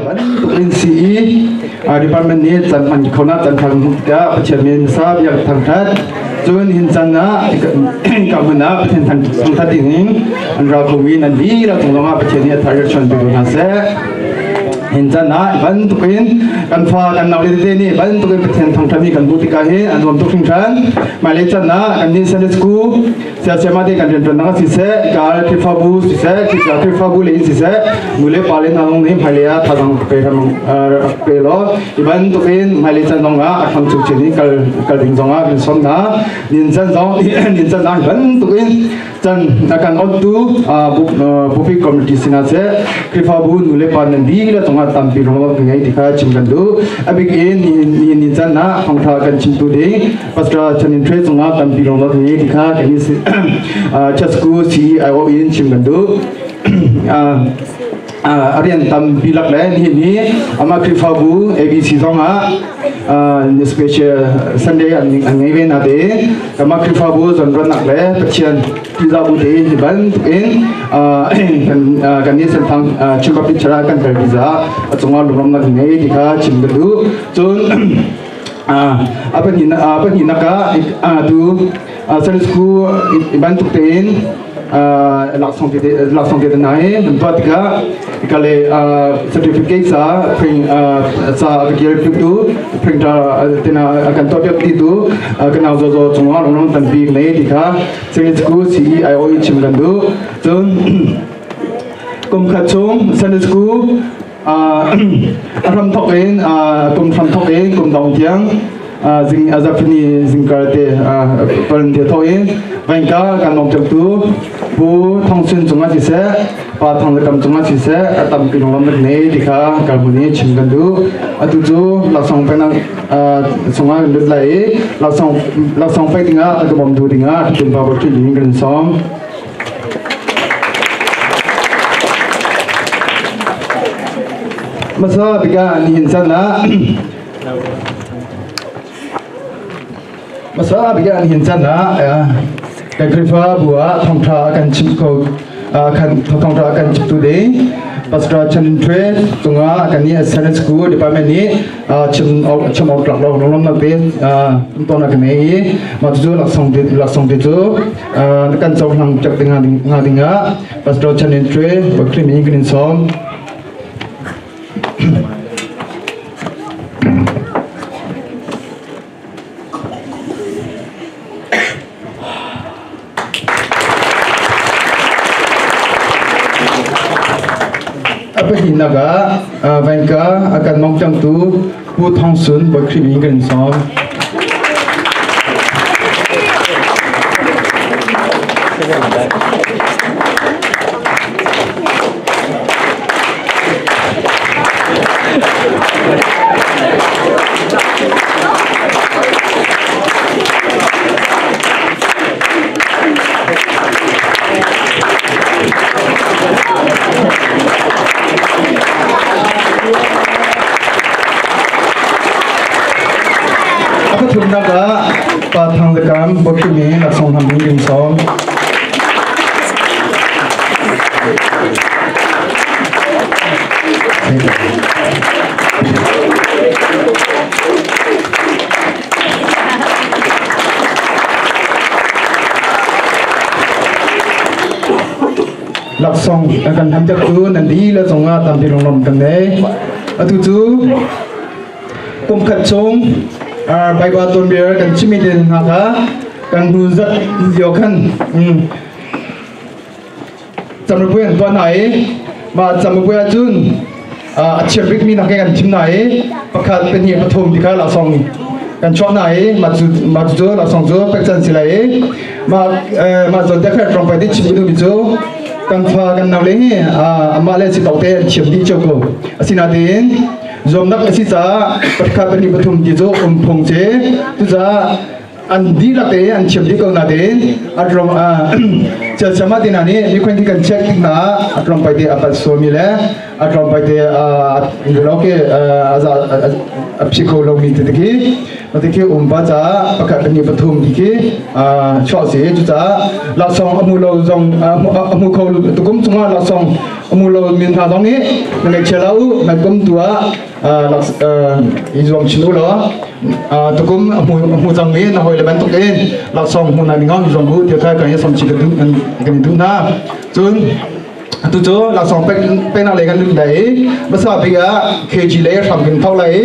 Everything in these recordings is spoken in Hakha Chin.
Bantuk in CE department nih can hman khona can thang tiah Pathian min sa biak thangthat cun hin can ah ka hmun ah Pathian thangthat ding in an ra kho mi nan dihlak cung zongah Pathian nih a thar chuan pe ko hna seh. Hin can ah bantuk in kan fa kan nau le tete nih bantuk in Pathian thangthat mi kan bu tikah hi an nuam tuk hringhran. Hmailei can ah kan nih Sunday school siasiama te kan rianṭuannak siseh, kal Khrihfabu siseh, Khrihfabu le in siseh, nu le pa le hna zong nih hmailei ah thazaang pe pe law i bantuk in hmailei can zong ah a hram chung chin in kal kal ding zong ah kan sawm hna. Nin can zong nin can ah bantuk in can a kan ottu bupi committee sinah seh Khrihfabu nu le pa nan dihlak cungah tampi rong ngei ti kha chim kan duh. A bik in ni ni can ah thawngṭha kan chimtu ding Pastor Chanin Thwe cungah tampi rong ngei ti kha kan church school CIO in chim kan duh. A rian tampi lak le nihin hi amah Khrihfabu ABC zongah special Sunday an ngei ve na te amah Khrihfabu zonronnak le Pathian tizabu te hi bantuk in kan nih senthang Chin Baptist Church kan tel za a cungah lungramnak ngei ti kha chim ka duh. Cun a pahnihnak ah tu Sunday school bantuk tein laksawng te hna hi kan tuah tikah kale certificate sa print sa a tu printer tina kan tuah piak ti tu kanau zo zo cungah lunglam tampi nei ti kha Sunday school CEIO chim kan duh. Cun kum khat chung Sunday school a hram thok in kum hram thok in kum dong tiang zing azafini zingkar te palan te thok in vainka kan nong tu pu thong sun cungah siseh pa thong le kam cungah siseh a tampi lunglam nak nei ti kha kalmuni chim kan duh. Atu cu laksawng peknak chungah kan lut lai i laksawng laksawng pek dingah a ka bawmtu dingah tumpa bawk ding kan sawm. Masa bika nihin can ah Masa bika nihin can ah kan Khrihfabu ah thawngṭha kan chim ko kan thawngṭha kan chim tu ding Pastor Chan Thwe cungah kan nih Sunday School Department nih chim chim awk tlak lo lunglawmnak te ton a kan nei i mah cu laksawng te laksawng te cu kan cohlang cak ding nga ding ah Pastor Chan In Thwe Bakri mi kan in sawm. A pahnihnak ah Vainka a kan mongtangtu Pu Thong Sun Bakri mi kan in sawm. A pathumnak ah Pa Thang le Kam Bawkhimi laksawng hlam ding in sawm. Laksawng kan ham tu nan dihlak cungah tampi lunglawm kan nei. Atu cu kum khat chung Baibal tuanbia kan chimmi te hna kha kan hnu zat lio khan camrupuai an tuah hna i mah camrupuai ahcun a thiam bikmi hna kan thim hna i pakhat pahnih pathum ti kha laksawng kan chuah hna i mah cu mah cu laksawng cu pek can si lai i mah mah zawn te kha tlawmpal te chim duhmi cu kan fa kan nau le hi amah le si te an thiam dih cio ko. Asinain zuamnak a si caah pakhat pahnih pathum ti cu um phung si. Cucaah an dihlak te an thiam dih ko natein a tlawm chiasiam ah tina nih mikhuan khi kan check tik hna ah a tlawmpai te a pat sualmi le a tlawmpai te lo ke a a phi kho lomi te khi mati khi um pa caah pakhat pahnih pathum ti khi chuah si. Cucaah laksawng a hmu lo zong a hmu kho tukum chungah laksawng a hmu lo min hna zong nih na ngaihchia la u, na kum tu ah i zuam chin u law tukum a hmu cangmi na hawile bantuk in laksawng hmu na ding i zuam u ti kha kan i som chi kan i duh hna. Cun atu cu laksawng peknak lei kan lut lai i hmasa bik ah KG lei hram kan thawk lai i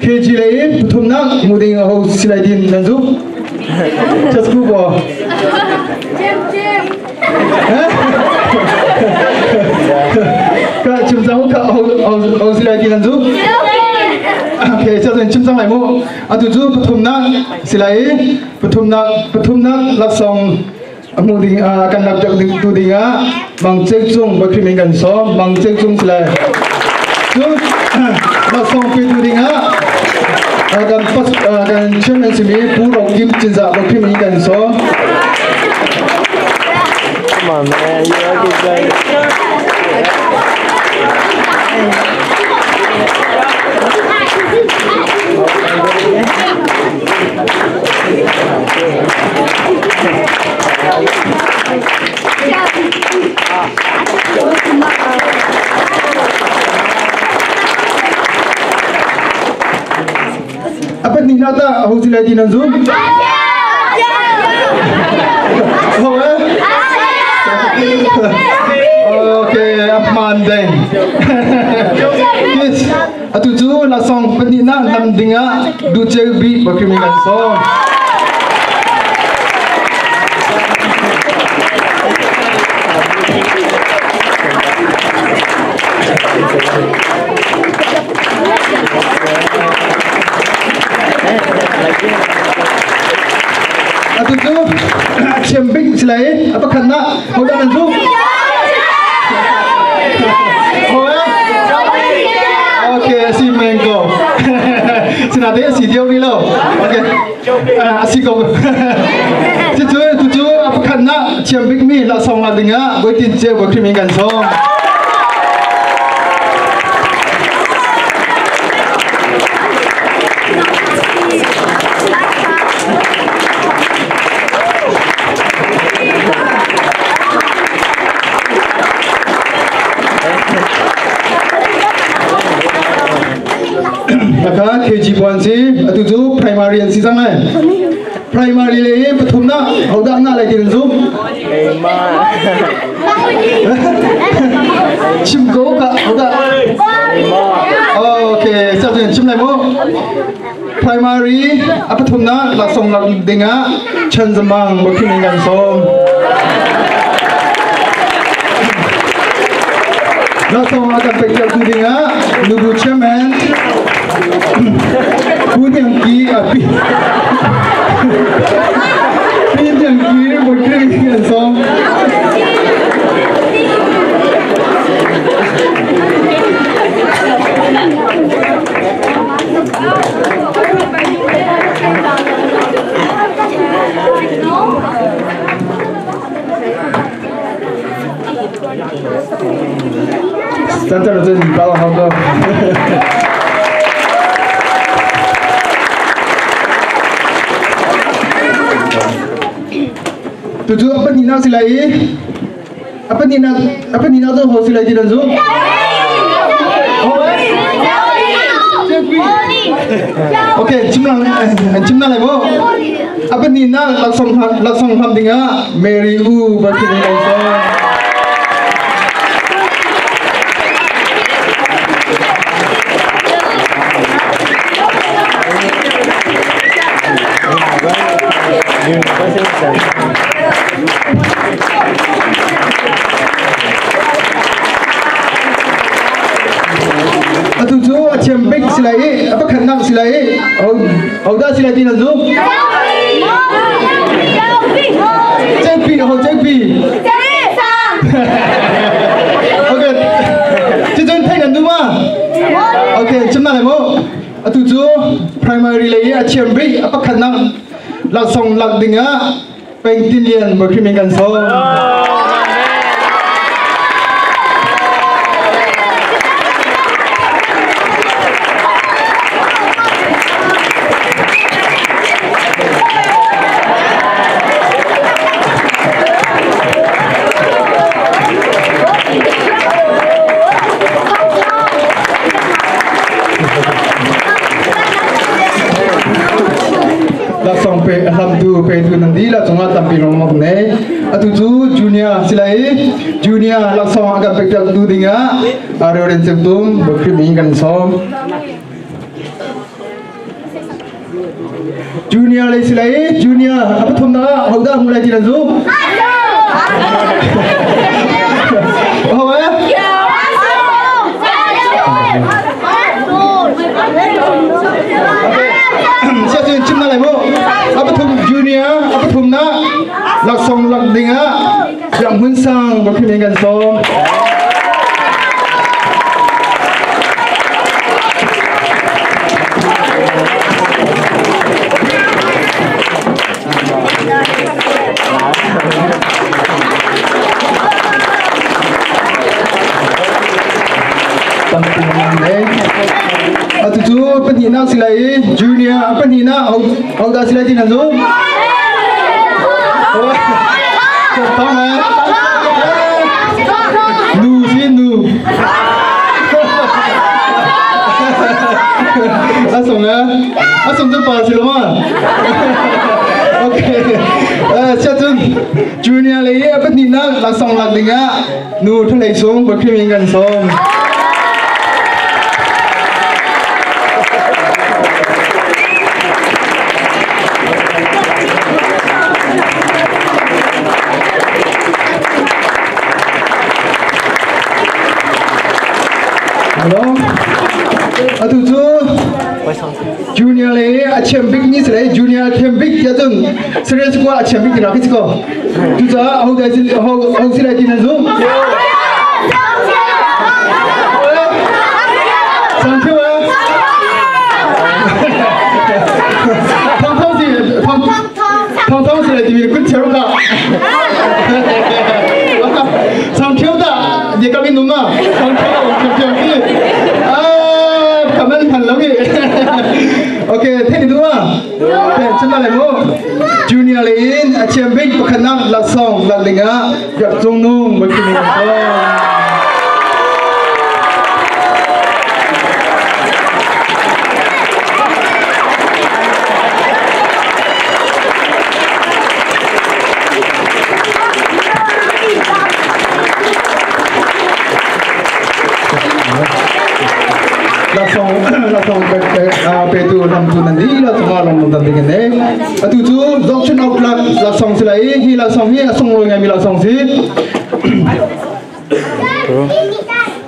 KG lei pathumnak hmu ding ho si lai din nan zuk Chasku bo. Ka chim cang ka ho si lai din nan zuk. Okay, cha chim cang lai mu. Atu cu pathumnak si lai i pathumnak pathumnak laksawng hmu ding kan lak ding tu ding ah Mang Cek Cung Bakhrim in kan sawm. Mang Cek Cung si lai. Cun laksawng pe tu ding ah kan kan chairman simi Pu Ro Kim Cinzah Bakhrim in kan sawm. Come on, man. You're a good guy. A pahnihnak tah aho si lai ti nan zumh? Ho eh? Okay, a hmaan deng. Yes. Atu cu lasong pahnihnak nam dingah duceu bik bakrim kan sawm. Atu cu thiam bik si lai a pakhatnak hodah nan zumh? Okay, si mango. Sinate si dio ni lo. Okay. A si ko. Cucu tucu a pakhatnak thiam bikmi laksawng la dingah voitin cio voikhrim in kan sawm. Naka KG puan si atu cu primary an si cang lai. Primary le pathum na hodah na lai tin zum. Chim ko ka hodah. Okay, sa chim lai mu. Primary a pathumnak laksawng lak dingah Chan Zamang Bakhin in kan sawm. Laksawng a kan pek tu dingah Nubu Chairman Pu Niang Ki a pi Pi Niang Ki Bakhin in kan sawm. 咱这这你包好哥。Tuju apa ni nak silai? Apa ni nak apa ni nak tu ho silai di danzu? Okay, chim lang chim na lai mo. Apa ni nak laksong laksong ham dinga Mary U berkini also. Atu cu a thiam bik si lai i a pakhatnak si lai i hodah si lai ti nan zumh? Cengpi ho cengpi. Okay. Cucun theih nan duh ma? Okay, chim na lai mu. Atu cu primary lei i a thiam bik a pakhatnak laksawng lak dingah Peng Tin Lian Mokrim in kan sawm. Laksawng pe hlamtu petu nan dihlak cungah tampi lawmhnak nei. Atu cu junior si lai junior laksawng a kan pek tu dingah Reverend Cemtum Bakrim in kan sawm. Junior lei si lai junior a pathum na hodah hmu lai ti nan zum? Ho eh? Siacun chim na lai mu. A pathum junior a pathum na laksawng lak dingah Biak Hmun Sang Bakrim in kan sawm. Atu cu pahnihnak si lai i junior pahnihnak hodah si lai ti nan zum? Nu si nu. A sung eh? A sung cu pa si lo ma? Okay. Sia cun junior lei i a pahnihnak laksawng lak dingah nu ṭhalei sung Bakhrim in kan sawm. Hello. Atu cu junior le a thiam bik ni sile junior thiam bik tiah cun serious ko a thiam bik ti rak si ko. Cucaah ho dai ho ho si lai ti nan zum? Sang thiu eh? Thong thong si thong thong thong si lai ti mi kun thiau ka. Sang thiu ta dia kami nung ah. Sang thiu thiu thiu si. Ah, kaman than lo ki. Okay, thế ni ah. Okay, chim lai mu. Junior le in a thiam bik pakhatnak laksawng lak dingah Biak Cung Nung Bakimi Laksawng petu lamtu nan dihlak cungah lawmhnak tam ding in ne. Atu cu zohchunh awk tlak laksawng si lai i hi laksawng hi a sunglawi ngaimi laksawng si.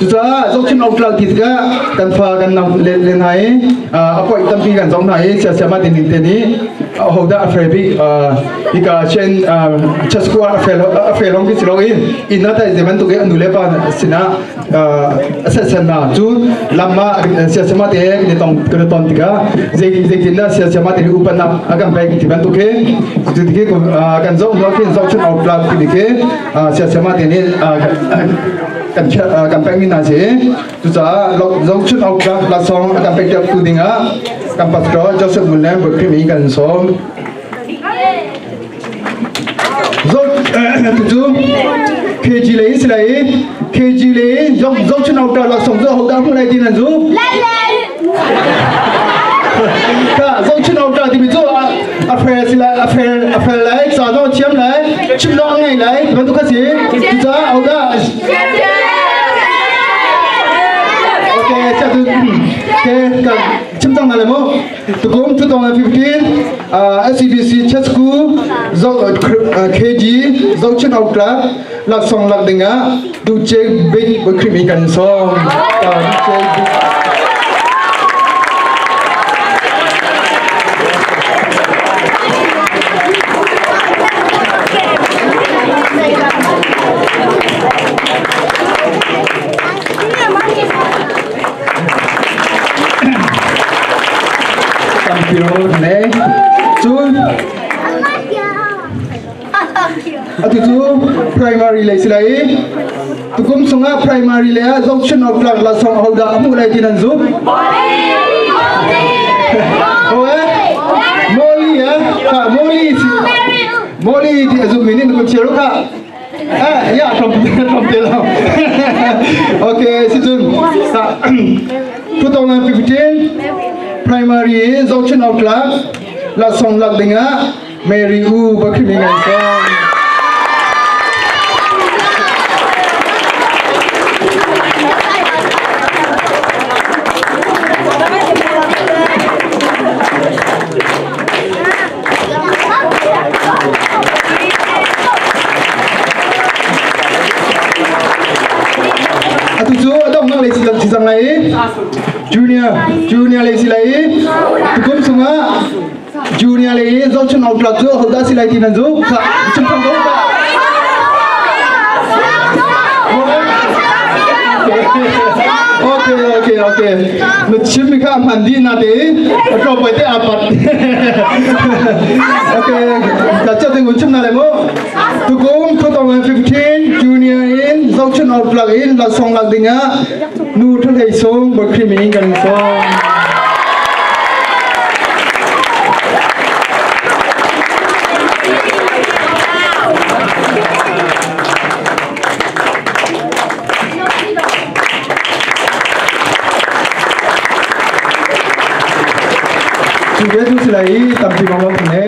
Cucaah zohchunh awk tlak ti tikah kan fa kan nam len len hna i a poih tampi kan zong hna i siasiama ding ding te nih ahodah a fel bik hika chen chasku a fel a fel hong ti si lo in inn ah tai zei bantuk i a nu le pa sinah a setsanna cu lam ah siasama te kan i tong kan i ton tikah zei zeitin dah siasama te upatnak a kan pek ti bantuk khi cu ti khi kan zoh hnu khin zohchun awk tlak ti khi siasama te nih kan kan pek mi hna si cucaah zohchun awk tlak laksawng a kan pek tu dingah kan pastor Joseph Munlem Bukrim in kan sawm. Cu KG lei si lai KG lei zong zong chun auta la song zo ho da mu lai tin an zu ka zong chun auta ti mi chu a fair si lai a fair a fair lai cha zong thiam lai chim long ngai lai ban tu kha si chu cha auda okay cha tu ke ka chim tang na le mo Tukum 2015 SCBC Church School KG Zohchun Awk Tlak laksawng lak dingah Duce Big Bakrimi kan sawm. Duce Big Tampi ne cun atu cu primary lei si lai i tukum chungah primary lei ah zohchun awk tlak lasawng hodah a hmuh lai ti nan zumh? Molly eh Molly Molly ti a zummi nih na kut chia kha Ya, from te lo. Okay, si cun 2015 primary zohchun awk tlak Laksawng lak dingah Mary U Bakhimi ngan sawm. Atu cu a donghnak lei si cang lai i junior junior lei si lai i tukum chungah junior lei i zohchun awk tlak cu hodah si lai ti nan zu kha chim thang ko ka. Okay, okay, okay. Na chim mi kha a hman dih na te a tlawm pai te a pat. Okay, ta cha te ngun chim na le mu. Tukum 2015 junior in zohchun awk tlak in laksawng lak dingah nu thalei sung bakri min kan sawm. Cu ve tu si lai i tampi bang lo ne.